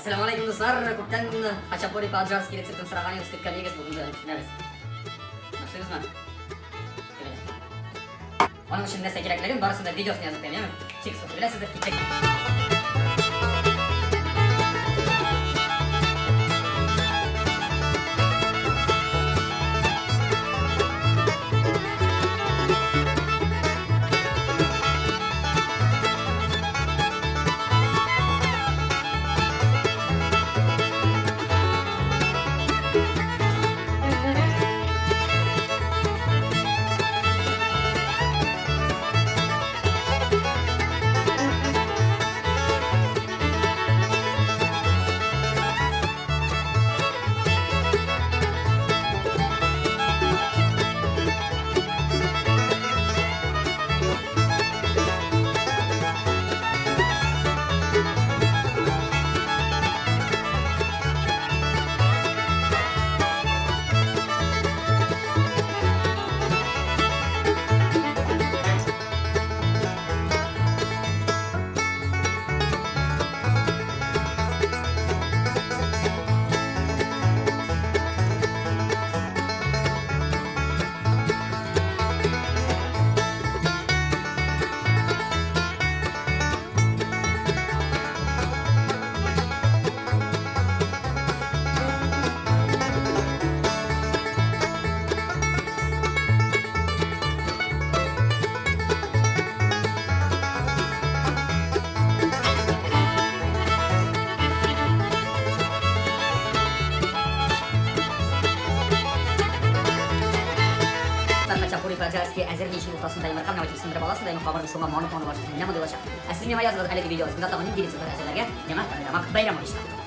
Әссәламү алейкум, дуслар. Күптән хачапури по-аджарски рецептын сораган идегез, көткән идегез. Бүген дә төшенәбез. Башлыйбызмы? Аның өчен нәрсә кирәклеген барысын да видеосын язып куям, яме? Текст укып беләсездер, киттек. Хачапури по-аджарски әзерли өчен уртасында йомырка менә сындырып аласың да, камырны шуңа манып-манып ашыйсың. Менә мондый булачак. Ә сез миңа языгыз әлеге видео астында тагын нинди рецептлар әзерләргә, миңа тәмле тамак бәйрәм оештырды.